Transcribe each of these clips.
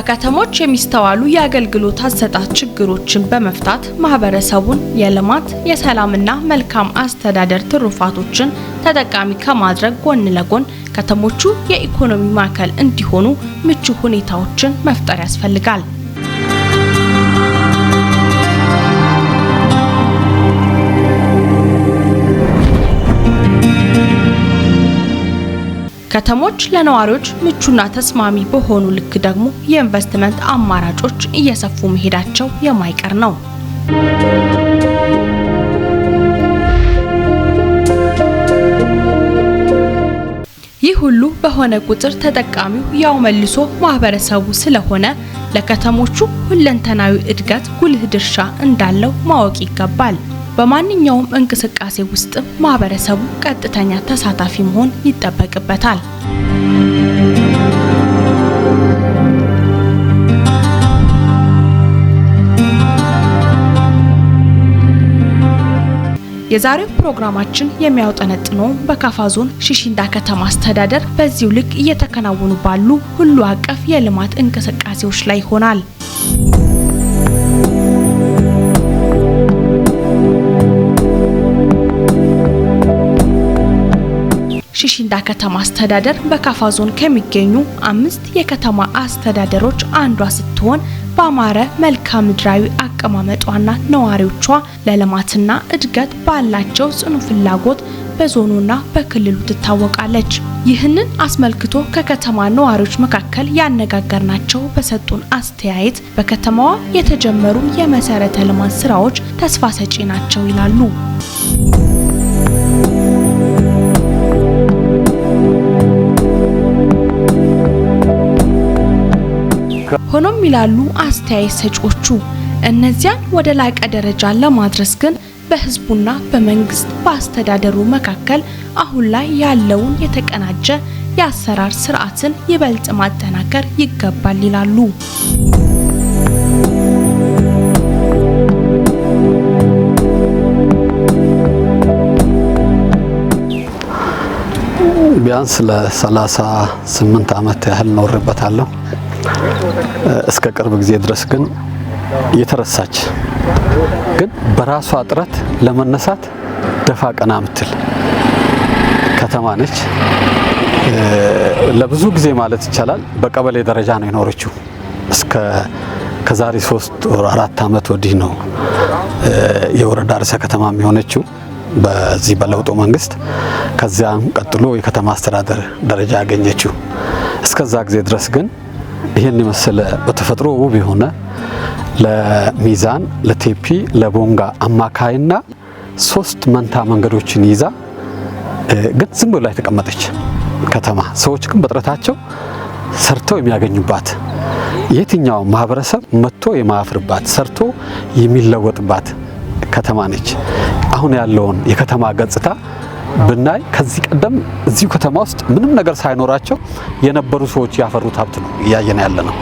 በከተሞች የሚስተዋሉ የአገልግሎት አሰጣጥ ችግሮችን በመፍታት ማህበረሰቡን የልማት፣ የሰላምና መልካም አስተዳደር ትሩፋቶችን ተጠቃሚ ከማድረግ ጎን ለጎን ከተሞቹ የኢኮኖሚ ማዕከል እንዲሆኑ ምቹ ሁኔታዎችን መፍጠር ያስፈልጋል። ከተሞች ለነዋሪዎች ምቹና ተስማሚ በሆኑ ልክ ደግሞ የኢንቨስትመንት አማራጮች እየሰፉ መሄዳቸው የማይቀር ነው። ይህ ሁሉ በሆነ ቁጥር ተጠቃሚው ያው መልሶ ማህበረሰቡ ስለሆነ ለከተሞቹ ሁለንተናዊ እድገት ጉልህ ድርሻ እንዳለው ማወቅ ይገባል። በማንኛውም እንቅስቃሴ ውስጥ ማህበረሰቡ ቀጥተኛ ተሳታፊ መሆን ይጠበቅበታል። የዛሬው ፕሮግራማችን የሚያውጠነጥነው በካፋ ዞን ሽሽንዳ ከተማ አስተዳደር በዚሁ ልክ እየተከናወኑ ባሉ ሁሉ አቀፍ የልማት እንቅስቃሴዎች ላይ ይሆናል። ሽሽንዳ ከተማ አስተዳደር በካፋ ዞን ከሚገኙ 5 የከተማ አስተዳደሮች አንዷ ስትሆን በአማረ መልክዓ ምድራዊ አቀማመጧና ነዋሪዎቿ ለልማትና እድገት ባላቸው ጽኑ ፍላጎት በዞኑና በክልሉ ትታወቃለች። ይህንን አስመልክቶ ከከተማ ነዋሪዎች መካከል ያነጋገርናቸው በሰጡን አስተያየት በከተማዋ የተጀመሩ የመሰረተ ልማት ስራዎች ተስፋ ሰጪ ናቸው ይላሉ። ሆኖም ይላሉ አስተያየት ሰጪዎቹ፣ እነዚያን ወደ ላቀ ደረጃ ለማድረስ ግን በህዝቡና በመንግስት በአስተዳደሩ መካከል አሁን ላይ ያለውን የተቀናጀ የአሰራር ስርዓትን ይበልጥ ማጠናከር ይገባል ይላሉ። ቢያንስ ለ38 ዓመት ያህል ኖሬበታለሁ። እስከ ቅርብ ጊዜ ድረስ ግን የተረሳች ግን በራሷ ጥረት ለመነሳት ደፋ ቀና ምትል ከተማ ነች። ለብዙ ጊዜ ማለት ይቻላል በቀበሌ ደረጃ ነው የኖረችው። እስከ ከዛሬ 3 ወር 4 ዓመት ወዲህ ነው የወረዳ ርዕሰ ከተማ የሆነችው በዚህ በለውጡ መንግስት። ከዚያም ቀጥሎ የከተማ አስተዳደር ደረጃ ያገኘችው። እስከዛ ጊዜ ድረስ ግን ይህን የመሰለ በተፈጥሮ ውብ የሆነ ለሚዛን፣ ለቴፒ፣ ለቦንጋ አማካይና 3 መንታ መንገዶችን ይዛ ግን ዝም ብላ የተቀመጠች ከተማ፣ ሰዎች ግን በጥረታቸው ሰርተው የሚያገኙባት፣ የትኛው ማህበረሰብ መጥቶ የማያፍርባት፣ ሰርቶ የሚለወጥባት ከተማ ነች። አሁን ያለውን የከተማ ገጽታ ብናይ ከዚህ ቀደም እዚሁ ከተማ ውስጥ ምንም ነገር ሳይኖራቸው የነበሩ ሰዎች ያፈሩት ሀብት ነው እያየን ያለ ነው።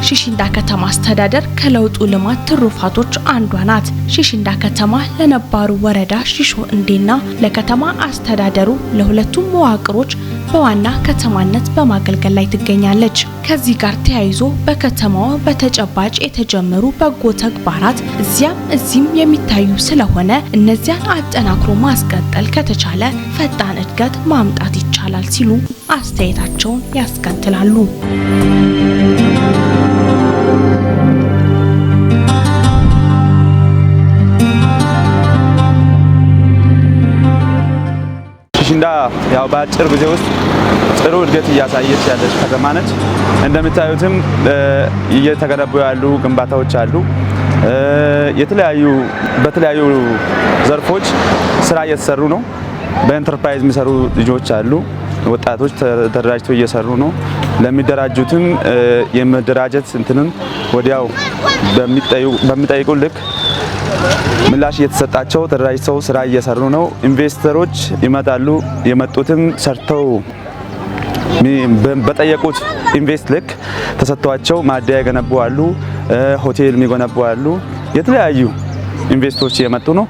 ሽሽንዳ ከተማ አስተዳደር ከለውጡ ልማት ትሩፋቶች አንዷ ናት። ሽሽንዳ ከተማ ለነባሩ ወረዳ ሺሾ እንዴና ለከተማ አስተዳደሩ ለሁለቱም መዋቅሮች በዋና ከተማነት በማገልገል ላይ ትገኛለች። ከዚህ ጋር ተያይዞ በከተማዋ በተጨባጭ የተጀመሩ በጎ ተግባራት እዚያም እዚህም የሚታዩ ስለሆነ እነዚያን አጠናክሮ ማስቀጠል ከተቻለ ፈጣን እድገት ማምጣት ይቻላል ሲሉ አስተያየታቸውን ያስከትላሉ። ሽሽንዳ ያው በአጭር ጊዜ ውስጥ ጥሩ እድገት እያሳየች ያለች ከተማ ነች። እንደምታዩትም እየተገነቡ ያሉ ግንባታዎች አሉ። በተለያዩ ዘርፎች ስራ እየተሰሩ ነው። በኢንተርፕራይዝ የሚሰሩ ልጆች አሉ። ወጣቶች ተደራጅተው እየሰሩ ነው። ለሚደራጁትም የመደራጀት እንትንን ወዲያው በሚጠይቁ ልክ ምላሽ እየተሰጣቸው ተደራጅተው ስራ እየሰሩ ነው። ኢንቨስተሮች ይመጣሉ። የመጡትም ሰርተው በጠየቁት ኢንቨስት ልክ ተሰጥቷቸው ማደያ የገነቡ አሉ፣ ሆቴል የሚገነቡ አሉ። የተለያዩ ኢንቨስቶች እየመጡ ነው።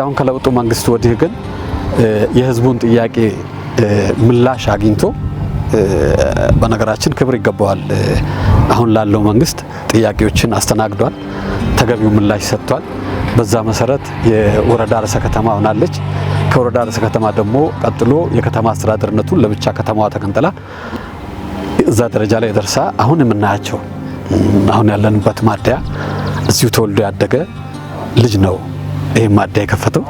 አሁን ከለውጡ መንግስት ወዲህ ግን የህዝቡን ጥያቄ ምላሽ አግኝቶ፣ በነገራችን ክብር ይገባዋል። አሁን ላለው መንግስት ጥያቄዎችን አስተናግዷል፣ ተገቢው ምላሽ ሰጥቷል። በዛ መሰረት የወረዳ ርዕሰ ከተማ ሆናለች። ከወረዳ ርዕሰ ከተማ ደግሞ ቀጥሎ የከተማ አስተዳደርነቱን ለብቻ ከተማዋ ተገንጥላ እዛ ደረጃ ላይ ደርሳ አሁን የምናያቸው፣ አሁን ያለንበት ማደያ እዚሁ ተወልዶ ያደገ ልጅ ነው ይህ ማደያ የከፈተው።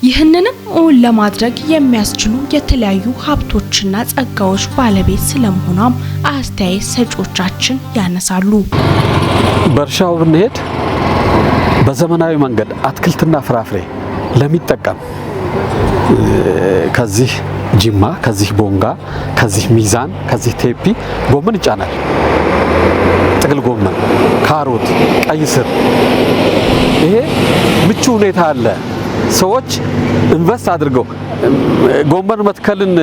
ይህንንም እውን ለማድረግ የሚያስችሉ የተለያዩ ሀብቶችና ጸጋዎች ባለቤት ስለመሆኗም አስተያየት ሰጪዎቻችን ያነሳሉ። በእርሻው ብንሄድ በዘመናዊ መንገድ አትክልትና ፍራፍሬ ለሚጠቀም ከዚህ ጅማ፣ ከዚህ ቦንጋ፣ ከዚህ ሚዛን፣ ከዚህ ቴፒ ጎመን ይጫናል። ጥቅል ጎመን፣ ካሮት፣ ቀይ ስር፣ ይሄ ምቹ ሁኔታ አለ። ሰዎች invest አድርገው ጎመን መትከልን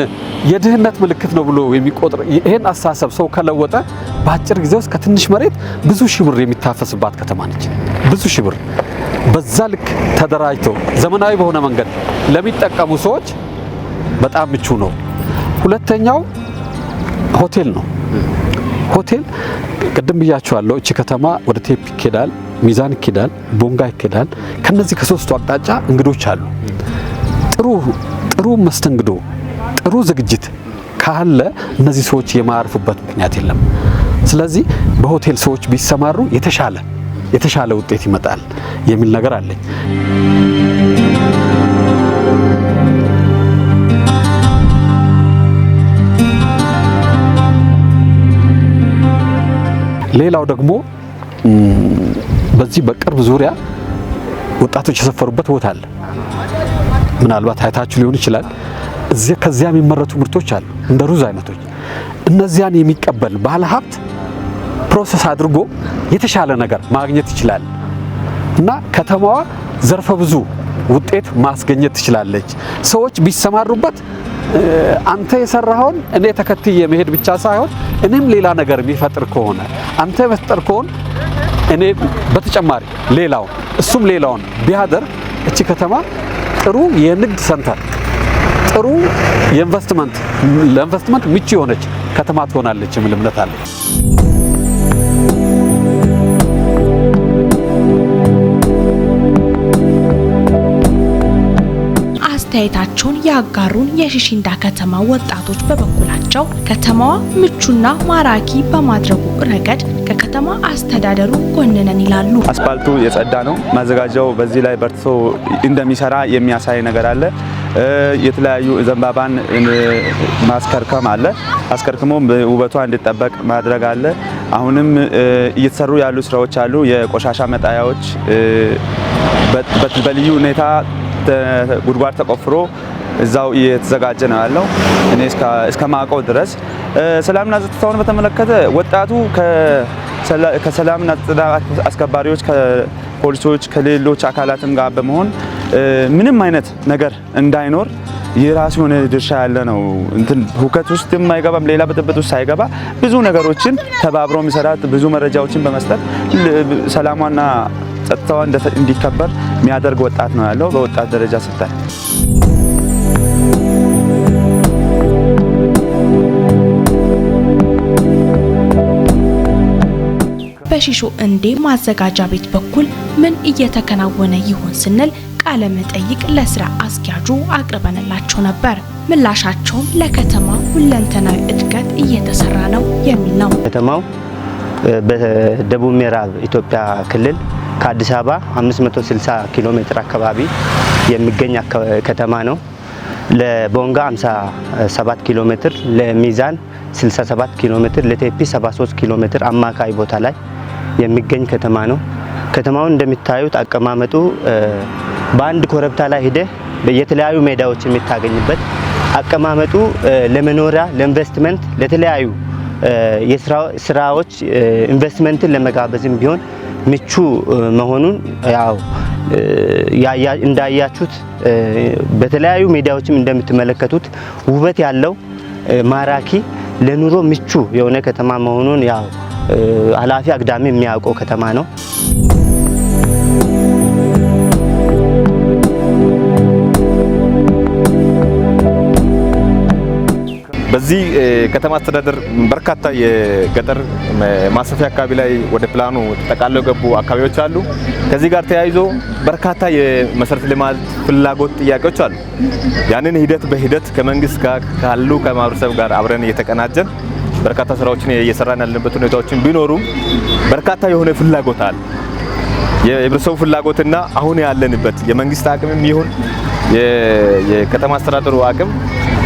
የድህነት ምልክት ነው ብሎ የሚቆጥር፣ ይሄን አስተሳሰብ ሰው ከለወጠ በአጭር ጊዜ ውስጥ ከትንሽ መሬት ብዙ ሺህ ብር የሚታፈስባት ከተማ ነች። ብዙ ሺህ ብር በዛ ልክ ተደራጅቶ ዘመናዊ በሆነ መንገድ ለሚጠቀሙ ሰዎች በጣም ምቹ ነው። ሁለተኛው ሆቴል ነው። ሆቴል ቅድም ብያቸዋለሁ። እቺ ከተማ ወደ ቴፒ ይኬዳል፣ ሚዛን ይኬዳል፣ ቦንጋ ይኬዳል። ከነዚህ ከሶስቱ አቅጣጫ እንግዶች አሉ። ጥሩ ጥሩ መስተንግዶ፣ ጥሩ ዝግጅት ካለ እነዚህ ሰዎች የማያርፉበት ምክንያት የለም። ስለዚህ በሆቴል ሰዎች ቢሰማሩ የተሻለ የተሻለ ውጤት ይመጣል የሚል ነገር አለኝ። ሌላው ደግሞ በዚህ በቅርብ ዙሪያ ወጣቶች የሰፈሩበት ቦታ አለ። ምናልባት አይታችሁ ሊሆን ይችላል። እዚያ ከዚያ የሚመረቱ ምርቶች አሉ፣ እንደ ሩዝ አይነቶች። እነዚያን የሚቀበል ባለ ሀብት process አድርጎ የተሻለ ነገር ማግኘት ይችላል እና ከተማዋ ዘርፈ ብዙ ውጤት ማስገኘት ትችላለች። ሰዎች ቢሰማሩበት አንተ የሰራኸውን እኔ ተከትዬ መሄድ ብቻ ሳይሆን እኔም ሌላ ነገር የሚፈጥር ከሆነ፣ አንተ የፈጠር ከሆነ እኔ በተጨማሪ ሌላውን፣ እሱም ሌላውን ቢያደርግ እቺ ከተማ ጥሩ የንግድ center፣ ጥሩ የኢንቨስትመንት፣ ለኢንቨስትመንት ምቹ የሆነች ከተማ ትሆናለች የሚል እምነት አለ። አስተያየታቸውን ያጋሩን የሺሺንዳ ከተማ ወጣቶች በበኩላቸው ከተማዋ ምቹና ማራኪ በማድረጉ ረገድ ከከተማ አስተዳደሩ ጎን ነን ይላሉ። አስፓልቱ የጸዳ ነው። ማዘጋጃው በዚህ ላይ በርትቶ እንደሚሰራ የሚያሳይ ነገር አለ። የተለያዩ ዘንባባን ማስከርከም አለ። አስከርክሞ ውበቷ እንዲጠበቅ ማድረግ አለ። አሁንም እየተሰሩ ያሉ ስራዎች አሉ። የቆሻሻ መጣያዎች በልዩ ሁኔታ ጉድጓድ ተቆፍሮ እዛው እየተዘጋጀ ነው ያለው። እኔ እስከ ማውቀው ድረስ ሰላምና ጸጥታውን በተመለከተ ወጣቱ ከሰላምና ጸጥታ አስከባሪዎች፣ ከፖሊሶች፣ ከሌሎች አካላትም ጋር በመሆን ምንም አይነት ነገር እንዳይኖር የራሱ የሆነ ድርሻ ያለ ነው። እንትን ሁከት ውስጥ የማይገባም፣ ሌላ ብጥብጥ ውስጥ ሳይገባ ብዙ ነገሮችን ተባብሮ የሚሰራት፣ ብዙ መረጃዎችን በመስጠት ሰላሟና ጸጥታዋ እንዲከበር የሚያደርግ ወጣት ነው ያለው በወጣት ደረጃ ስታይ። በሺሾ እንዴ ማዘጋጃ ቤት በኩል ምን እየተከናወነ ይሆን ስንል ቃለ መጠይቅ ለስራ አስኪያጁ አቅርበንላቸው ነበር። ምላሻቸውም ለከተማ ሁለንተናዊ እድገት እየተሰራ ነው የሚል ነው። ከተማው በደቡብ ምዕራብ ኢትዮጵያ ክልል ከአዲስ አበባ 560 ኪሎ ሜትር አካባቢ የሚገኝ ከተማ ነው። ለቦንጋ 57 ኪሎ ሜትር፣ ለሚዛን 67 ኪሎ ሜትር፣ ለቴፒ 73 ኪሎ ሜትር አማካይ ቦታ ላይ የሚገኝ ከተማ ነው። ከተማውን እንደሚታዩት አቀማመጡ በአንድ ኮረብታ ላይ ሂደህ የተለያዩ ሜዳዎች የምታገኝበት አቀማመጡ ለመኖሪያ፣ ለኢንቨስትመንት፣ ለተለያዩ የስራዎች ኢንቨስትመንትን ለመጋበዝም ቢሆን ምቹ መሆኑን ያው እንዳያችሁት በተለያዩ ሚዲያዎችም እንደምትመለከቱት ውበት ያለው፣ ማራኪ፣ ለኑሮ ምቹ የሆነ ከተማ መሆኑን ያው ኃላፊ አግዳሚ የሚያውቀው ከተማ ነው። በዚህ ከተማ አስተዳደር በርካታ የገጠር ማስፋፊያ አካባቢ ላይ ወደ ፕላኑ ተጠቃለው የገቡ አካባቢዎች አሉ። ከዚህ ጋር ተያይዞ በርካታ የመሰረተ ልማት ፍላጎት ጥያቄዎች አሉ። ያንን ሂደት በሂደት ከመንግስት ጋር ካሉ ከማህበረሰብ ጋር አብረን እየተቀናጀን በርካታ ስራዎችን እየሰራን ያለንበት ሁኔታዎችን ቢኖሩም በርካታ የሆነ ፍላጎት አለ። የህብረተሰቡ ፍላጎትና አሁን ያለንበት የመንግስት አቅምም ይሁን የከተማ አስተዳደሩ አቅም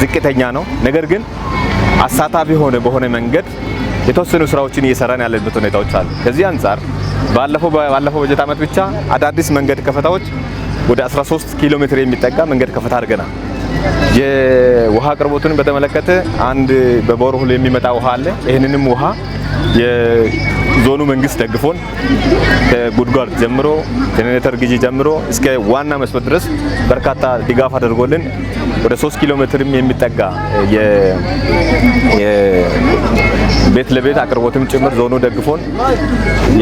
ዝቅተኛ ነው። ነገር ግን አሳታፊ ሆነ በሆነ መንገድ የተወሰኑ ስራዎችን እየሰራን ያለንበት ሁኔታዎች አሉ። ከዚህ አንጻር ባለፈው በጀት ዓመት ብቻ አዳዲስ መንገድ ከፈታዎች ወደ 13 ኪሎ ሜትር የሚጠጋ መንገድ ከፈታ አድርገናል። የውሃ አቅርቦቱን በተመለከተ አንድ በ borehole የሚመጣ ውሃ አለ። ይህንንም ውሃ የዞኑ መንግስት ደግፎን ከጉድጓድ ጀምሮ፣ ጄኔሬተር ግዢ ጀምሮ እስከ ዋና መስመር ድረስ በርካታ ድጋፍ አድርጎልን ወደ 3 ኪሎ ሜትርም የሚጠጋ የቤት ለቤት አቅርቦትም ጭምር ዞኑ ደግፎን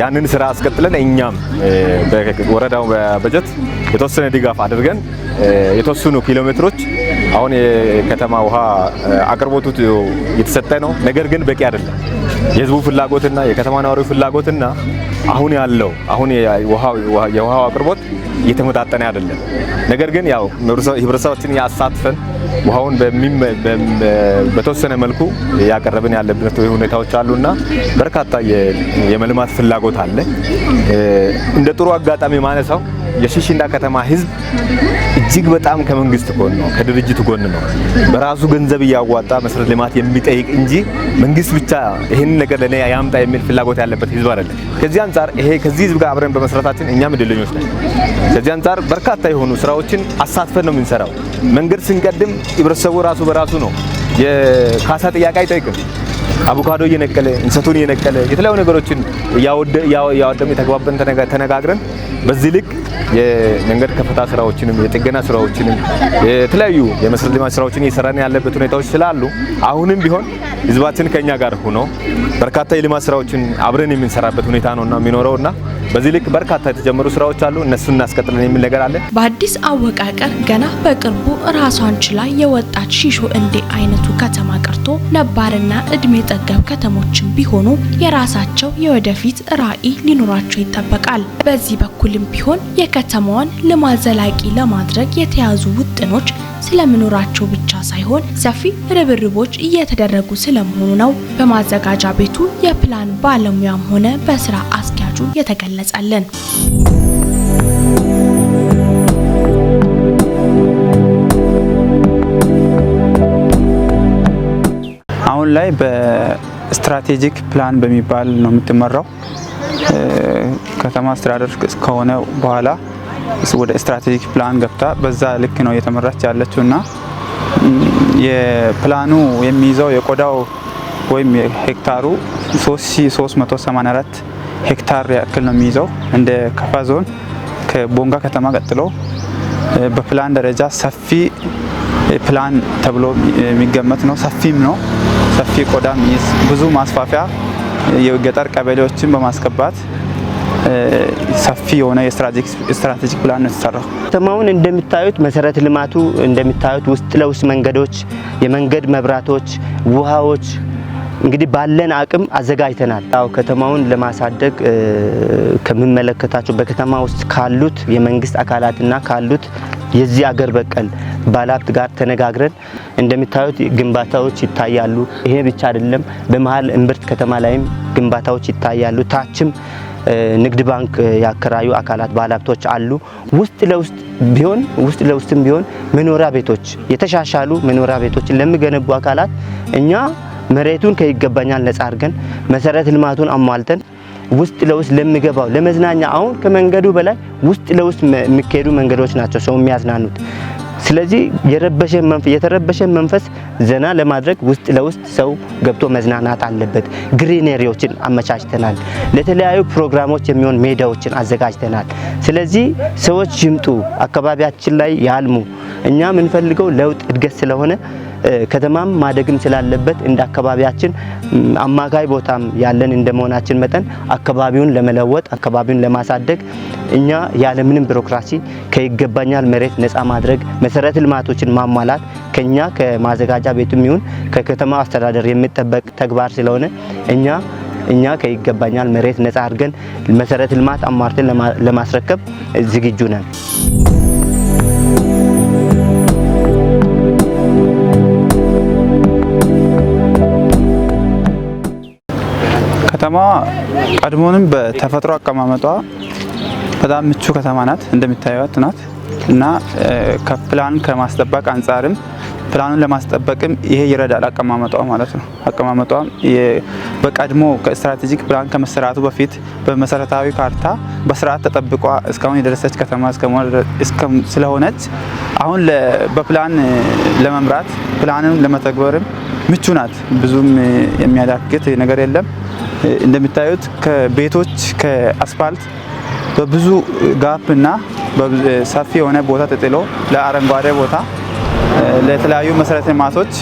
ያንን ስራ አስቀጥለን እኛም በወረዳው በጀት የተወሰነ ድጋፍ አድርገን የተወሰኑ ኪሎ ሜትሮች አሁን የከተማ ውሃ አቅርቦቱ እየተሰጠ ነው። ነገር ግን በቂ አይደለም። የህዝቡ ፍላጎትና የከተማ ነዋሪው ፍላጎትና አሁን ያለው አሁን የውሃው አቅርቦት እየተመጣጠነ አይደለም። ነገር ግን ያው ህብረተሰባችን ያሳትፈን ውሃውን በተወሰነ መልኩ ያቀረብን ያለበት ሁኔታዎች አሉና በርካታ የመልማት ፍላጎት አለ። እንደ ጥሩ አጋጣሚ ማነሳው የሽሽንዳ ከተማ ህዝብ እጅግ በጣም ከመንግስት ጎን ነው፣ ከድርጅቱ ጎን ነው። በራሱ ገንዘብ እያዋጣ መሰረተ ልማት የሚጠይቅ እንጂ መንግስት ብቻ ይህንን ነገር ለኔ ያምጣ የሚል ፍላጎት ያለበት ህዝብ አይደለም። ከዚህ አንጻር ይሄ ከዚህ ህዝብ ጋር አብረን በመስራታችን እኛም እድለኞች ነን። ከዚህ አንጻር በርካታ የሆኑ ስራዎችን አሳትፈን ነው የምንሰራው። መንገድ ስንቀድም ህብረተሰቡ ራሱ በራሱ ነው፣ የካሳ ጥያቄ አይጠይቅም። አቮካዶ እየነቀለ፣ እንሰቱን እየነቀለ፣ የተለያዩ ነገሮችን እያወደመ የተግባበን ተነጋግረን በዚህ ልክ የመንገድ ከፈታ ስራዎችንም፣ የጥገና ስራዎችንም፣ የተለያዩ የመሰረተ ልማት ስራዎችን እየሰራን ያለበት ሁኔታዎች ስላሉ አሁንም ቢሆን ህዝባችን ከኛ ጋር ሆኖ በርካታ የልማት ስራዎችን አብረን የምንሰራበት ሁኔታ ነውና የሚኖረውና በዚህ ልክ በርካታ የተጀመሩ ስራዎች አሉ። እነሱን እናስቀጥለን የሚል ነገር አለ። በአዲስ አወቃቀር ገና በቅርቡ ራሷን ችላ የወጣች ሺሾ እንዴ አይነቱ ከተማ ቀርቶ ነባርና እድሜ ጠገብ ከተሞችን ቢሆኑ የራሳቸው የወደፊት ራዕይ ሊኖራቸው ይጠበቃል። በዚህ በኩልም ቢሆን የከተማዋን ልማት ዘላቂ ለማድረግ የተያዙ ውጥኖች ስለመኖራቸው ብቻ ሳይሆን ሰፊ ርብርቦች እየተደረጉ ስለመሆኑ ነው በማዘጋጃ ቤቱ የፕላን ባለሙያም ሆነ በስራ አስኪያጁ የተገለጸልን። አሁን ላይ በ strategic plan በሚባል ነው የምትመራው። ከተማ አስተዳደር ከሆነ በኋላ ወደ strategic plan ገብታ በዛ ልክ ነው እየተመራች ያለችው እና የፕላኑ የሚይዘው የቆዳው ወይም ሄክታሩ 3384 ሄክታር ያክል ነው የሚይዘው። እንደ ከፋ ዞን ከቦንጋ ከተማ ቀጥሎ በፕላን ደረጃ ሰፊ ፕላን ተብሎ የሚገመት ነው። ሰፊም ነው። ሰፊ ቆዳ የሚይዝ፣ ብዙ ማስፋፊያ የገጠር ቀበሌዎችን በማስገባት ሰፊ የሆነ የ strategic plan ነው የተሰራው። ከተማውን እንደምታዩት፣ መሰረተ ልማቱ እንደምታዩት ውስጥ ለውስጥ መንገዶች፣ የመንገድ መብራቶች፣ ውሃዎች እንግዲህ ባለን አቅም አዘጋጅተናል። ያው ከተማውን ለማሳደግ ከሚመለከታቸው በከተማ ውስጥ ካሉት የመንግስት አካላትና ካሉት የዚህ አገር በቀል ባለሀብት ጋር ተነጋግረን እንደምታዩት ግንባታዎች ይታያሉ። ይሄ ብቻ አይደለም፣ በመሀል እምብርት ከተማ ላይም ግንባታዎች ይታያሉ። ታችም ንግድ ባንክ ያከራዩ አካላት ባለሀብቶች አሉ። ውስጥ ለውስጥ ቢሆን ውስጥ ለውስጥም ቢሆን መኖሪያ ቤቶች፣ የተሻሻሉ መኖሪያ ቤቶችን ለሚገነቡ አካላት እኛ መሬቱን ከይገባኛል ነጻ አድርገን፣ መሰረተ ልማቱን አሟልተን ውስጥ ለውስጥ ለሚገባው ለመዝናኛ፣ አሁን ከመንገዱ በላይ ውስጥ ለውስጥ የሚካሄዱ መንገዶች ናቸው ሰው የሚያዝናኑት። ስለዚህ የተረበሸ መንፈስ ዘና ለማድረግ ውስጥ ለውስጥ ሰው ገብቶ መዝናናት አለበት። Greenery ዎችን አመቻችተናል። ለተለያዩ ፕሮግራሞች የሚሆን ሜዳዎችን አዘጋጅተናል። ስለዚህ ሰዎች ይምጡ፣ አካባቢያችን ላይ ያልሙ። እኛ የምንፈልገው ለውጥ እድገት ስለሆነ ከተማም ማደግም ስላለበት እንደ አካባቢያችን አማካይ ቦታም ያለን እንደመሆናችን መጠን አካባቢውን ለመለወጥ፣ አካባቢውን ለማሳደግ እኛ ያለምንም ቢሮክራሲ ከይገባኛል መሬት ነፃ ማድረግ፣ መሰረተ ልማቶችን ማሟላት ከኛ ከማዘጋጃ ቤቱም ይሁን ከከተማ አስተዳደር የሚጠበቅ ተግባር ስለሆነ እኛ ከይገባኛል መሬት ነፃ አድርገን መሰረተ ልማት አሟርተን ለማስረከብ ዝግጁ ነን። ከተማዋ ቀድሞንም በተፈጥሮ አቀማመጧ በጣም ምቹ ከተማ ናት፣ እንደሚታዩት ናት እና ከፕላን ከማስጠበቅ አንጻርም ፕላኑን ለማስጠበቅም ይሄ ይረዳል። አቀማመጧ ማለት ነው። አቀማመጧ በቀድሞ ከ strategic plan ከመሰራቱ በፊት በመሰረታዊ ካርታ በስርዓት ተጠብቋ እስካሁን የደረሰች ከተማ ስለሆነች አሁን በፕላን ለመምራት ፕላንን ለመተግበርም ምቹ ናት። ብዙም የሚያዳግት ነገር የለም። እንደሚታዩት ከቤቶች ከአስፋልት በብዙ gap እና ሰፊ የሆነ ቦታ ተጥሎ ለአረንጓዴ ቦታ፣ ለተለያዩ መሰረተ ልማቶች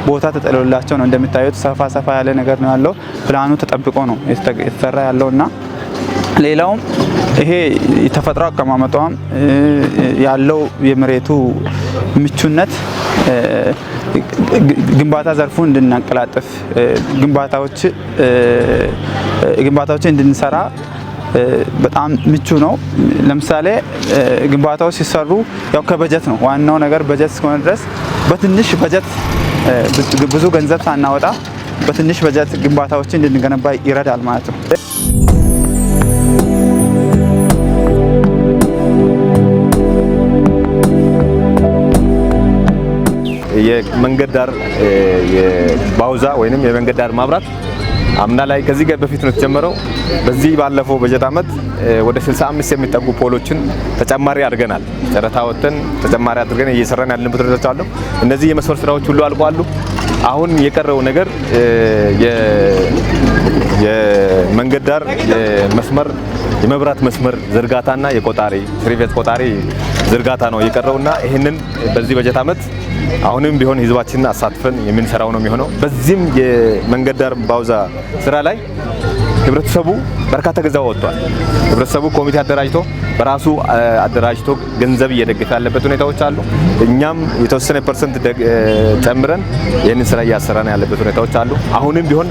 ቦታ ተጥሎላቸው ነው። እንደሚታዩት ሰፋ ሰፋ ያለ ነገር ነው ያለው። ፕላኑ ተጠብቆ ነው የተሰራ ያለውና ሌላውም ይሄ የተፈጥሮ አቀማመጧም ያለው የመሬቱ ምቹነት ግንባታ ዘርፉን እንድናቀላጥፍ፣ ግንባታዎችን እንድንሰራ በጣም ምቹ ነው። ለምሳሌ ግንባታዎች ሲሰሩ ያው ከበጀት ነው፣ ዋናው ነገር በጀት እስከሆነ ድረስ በትንሽ በጀት፣ ብዙ ገንዘብ ሳናወጣ በትንሽ በጀት ግንባታዎችን እንድንገነባ ይረዳል ማለት ነው። የመንገድ ዳር ባውዛ ወይንም የመንገድ ዳር ማብራት አምና ላይ ከዚህ ጋር በፊት ነው የተጀመረው። በዚህ ባለፈው በጀት ዓመት ወደ 65 የሚጠጉ pole ኦችን ተጨማሪ አድርገናል። ጨረታ ወጥተን ተጨማሪ አድርገን እየሰራን ያለንበት ሁኔታዎች አሉ። እነዚህ የመስመር ስራዎች ሁሉ አልቋሉ። አሁን የቀረው ነገር የመንገድ ዳር የመስመር የመብራት መስመር ዝርጋታና የቆጣሪ three phase ቆጣሪ ዝርጋታ ነው የቀረውና ይህንን በዚህ በጀት ዓመት አሁንም ቢሆን ህዝባችንን አሳትፈን የምንሰራው ነው የሚሆነው። በዚህም የመንገድ ዳር ባውዛ ስራ ላይ ህብረተሰቡ በርካታ ገንዘብ አወጥቷል። ህብረተሰቡ ኮሚቴ አደራጅቶ፣ በራሱ አደራጅቶ ገንዘብ እየደገፈ ያለበት ሁኔታዎች አሉ። እኛም የተወሰነ percent ጨምረን ይህንን ስራ እያሰራን ያለበት ሁኔታዎች አሉ። አሁንም ቢሆን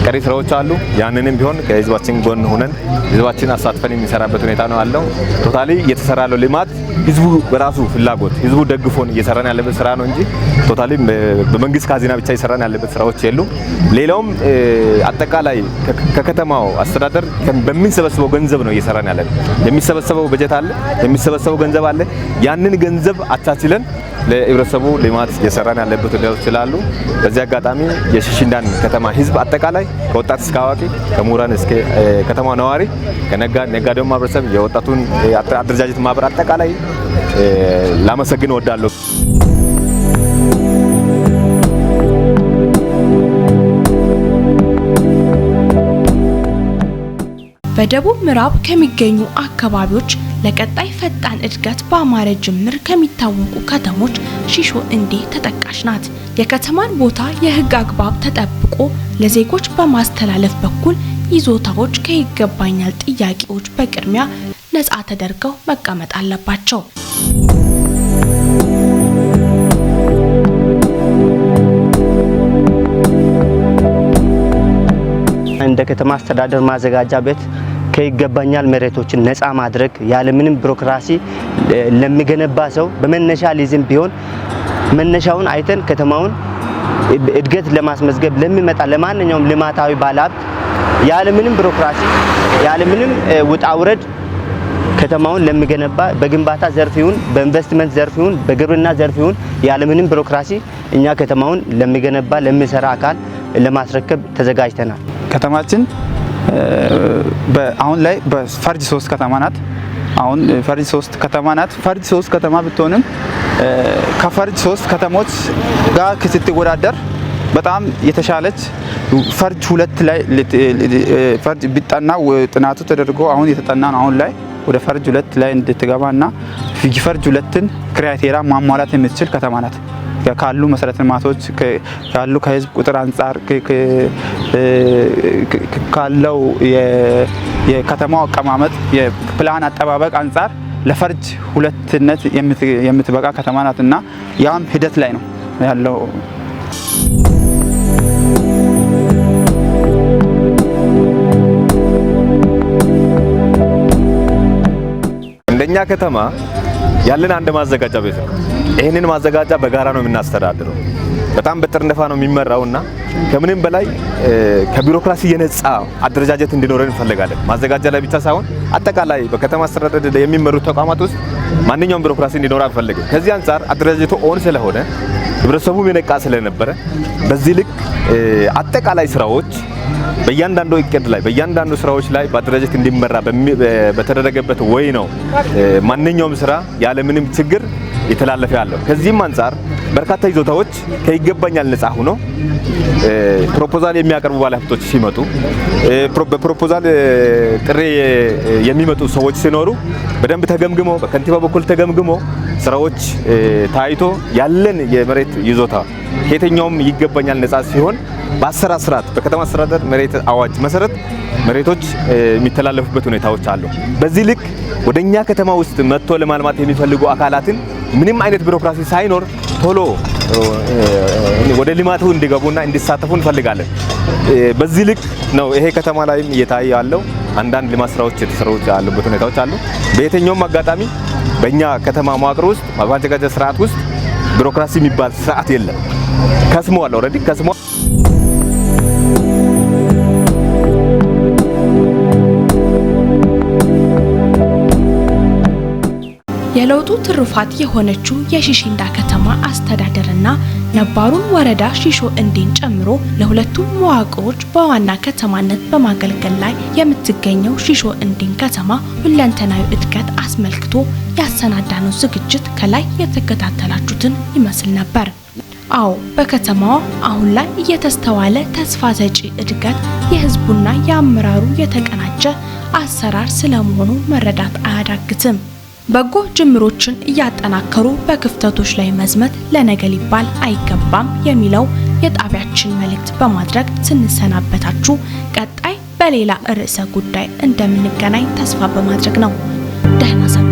ቀሪ ስራዎች አሉ። ያንንም ቢሆን ከህዝባችን ጎን ሆነን ህዝባችን አሳትፈን የሚሰራበት ሁኔታ ነው ያለው። Totally እየተሰራ ያለው ልማት ህዝቡ በራሱ ፍላጎት፣ ህዝቡ ደግፎን እየሰራን ያለበት ስራ ነው እንጂ totally በመንግስት ካዝና ብቻ እየሰራን ያለበት ስራዎች የሉም። ሌላውም አጠቃላይ ከከተማው አስተዳደር በሚሰበሰበው ገንዘብ ነው እየሰራን ያለን። የሚሰበሰበው በጀት አለ፣ የሚሰበሰበው ገንዘብ አለ። ያንን ገንዘብ አቻችለን ለህብረተሰቡ ልማት እየሰራን ያለበት ሁኔታዎች ስላሉ በዚህ አጋጣሚ የሽሽንዳን ከተማ ህዝብ አጠቃላይ ከወጣት እስከ አዋቂ፣ ከምሁራን እስከ ከተማ ነዋሪ፣ ከነጋዴው ማህበረሰብ፣ የወጣቱን አደረጃጀት ማህበር አጠቃላይ ላመሰግን እወዳለሁ። በደቡብ ምዕራብ ከሚገኙ አካባቢዎች ለቀጣይ ፈጣን እድገት በአማረ ጅምር ከሚታወቁ ከተሞች ሺሾ እንዴ ተጠቃሽ ናት። የከተማን ቦታ የህግ አግባብ ተጠብቆ ለዜጎች በማስተላለፍ በኩል ይዞታዎች ከይገባኛል ጥያቄዎች በቅድሚያ ነፃ ተደርገው መቀመጥ አለባቸው። እንደ ከተማ አስተዳደር ማዘጋጃ ቤት ከይገባኛል መሬቶችን ነፃ ማድረግ፣ ያለምንም ቢሮክራሲ ለሚገነባ ሰው በመነሻ ሊዝም ቢሆን መነሻውን አይተን ከተማውን እድገት ለማስመዝገብ ለሚመጣ ለማንኛውም ልማታዊ ባለሀብት ያለምንም ቢሮክራሲ፣ ያለምንም ውጣ ውረድ ከተማውን ለሚገነባ፣ በግንባታ ዘርፍ ይሁን፣ በኢንቨስትመንት ዘርፍ ይሁን፣ በግብርና ዘርፍ ይሁን፣ ያለምንም ቢሮክራሲ እኛ ከተማውን ለሚገነባ፣ ለሚሰራ አካል ለማስረከብ ተዘጋጅተናል። ከተማችን አሁን ላይ በፈርጅ 3 ከተማ ናት። አሁን ፈርጅ 3 ከተማ ናት። ፈርጅ 3 ከተማ ብትሆንም ከፈርጅ 3 ከተሞች ጋር ስትወዳደር በጣም የተሻለች ፈርጅ 2 ላይ ፈርጅ ቢጠና ጥናቱ ተደርጎ አሁን የተጠና ነው። አሁን ላይ ወደ ፈርጅ 2 ላይ እንድትገባና ፈርጅ 2ን criteria ማሟላት የምትችል ከተማ ናት። ካሉ መሰረተ ልማቶች ካሉ ከህዝብ ቁጥር አንፃር ካለው የከተማው አቀማመጥ የፕላን አጠባበቅ አንፃር ለፈርጅ 2ነት የምትበቃ ከተማ ናትና ያም ሂደት ላይ ነው ያለው። እንደኛ ከተማ ያለን አንድ ማዘጋጃ ቤት ነው። ይሄንን ማዘጋጃ በጋራ ነው የምናስተዳድረው። በጣም በጥርነፋ ነው የሚመራውና ከምንም በላይ ከቢሮክራሲ የነጻ አደረጃጀት እንዲኖረን እንፈልጋለን። ማዘጋጃ ላይ ብቻ ሳይሆን አጠቃላይ በከተማ አስተዳደር የሚመሩ ተቋማት ውስጥ ማንኛውም ቢሮክራሲ እንዲኖር አንፈልግም። ከዚህ አንፃር አደረጃጀቱ own ስለሆነ ህብረተሰቡም የነቃ ስለነበረ በዚህ ልክ አጠቃላይ ስራዎች በእያንዳንዱ እቅድ ላይ በእያንዳንዱ ስራዎች ላይ በአደረጃጀት እንዲመራ በተደረገበት ወይ ነው ማንኛውም ስራ ያለምንም ችግር የተላለፈ ያለው። ከዚህም አንፃር በርካታ ይዞታዎች ከይገባኛል ነፃ ሆኖ ፕሮፖዛል የሚያቀርቡ ባለሀብቶች ሲመጡ በፕሮፖዛል ጥሪ የሚመጡ ሰዎች ሲኖሩ በደንብ ተገምግሞ በከንቲባ በኩል ተገምግሞ ስራዎች ታይቶ ያለን የመሬት ይዞታ ከየትኛውም ይገባኛል ነፃ ሲሆን በአሰራር ስርዓት በከተማ አስተዳደር መሬት አዋጅ መሰረት መሬቶች የሚተላለፉበት ሁኔታዎች አሉ። በዚህ ልክ ወደኛ ከተማ ውስጥ መጥቶ ለማልማት የሚፈልጉ አካላትን ምንም አይነት ቢሮክራሲ ሳይኖር ቶሎ ወደ ልማቱ እንዲገቡና እንዲሳተፉ እንፈልጋለን። በዚህ ልክ ነው ይሄ ከተማ ላይም እየታየ ያለው። አንዳንድ ልማት ስራዎች የተሰሩ ያሉበት ሁኔታዎች አሉ። በየትኛውም አጋጣሚ በእኛ ከተማ መዋቅር ውስጥ ማዘጋጃ ስርዓት ውስጥ ቢሮክራሲ የሚባል ስርዓት የለም። ከስሟል፣ already ከስሟል። የለውጡ ትሩፋት የሆነችው የሺሽንዳ ከተማ አስተዳደርና ነባሩን ወረዳ ሺሾ እንዴን ጨምሮ ለሁለቱም መዋቅሮች በዋና ከተማነት በማገልገል ላይ የምትገኘው ሺሾ እንዴን ከተማ ሁለንተናዊ እድገት አስመልክቶ ያሰናዳነው ዝግጅት ከላይ የተከታተላችሁትን ይመስል ነበር። አዎ፣ በከተማዋ አሁን ላይ እየተስተዋለ ተስፋ ሰጪ እድገት የህዝቡና የአመራሩ የተቀናጀ አሰራር ስለመሆኑ መረዳት አያዳግትም። በጎ ጅምሮችን እያጠናከሩ በክፍተቶች ላይ መዝመት ለነገ ሊባል አይገባም የሚለው የጣቢያችን መልእክት በማድረግ ስንሰናበታችሁ ቀጣይ በሌላ ርዕሰ ጉዳይ እንደምንገናኝ ተስፋ በማድረግ ነው። ደህና ሰንብቱ።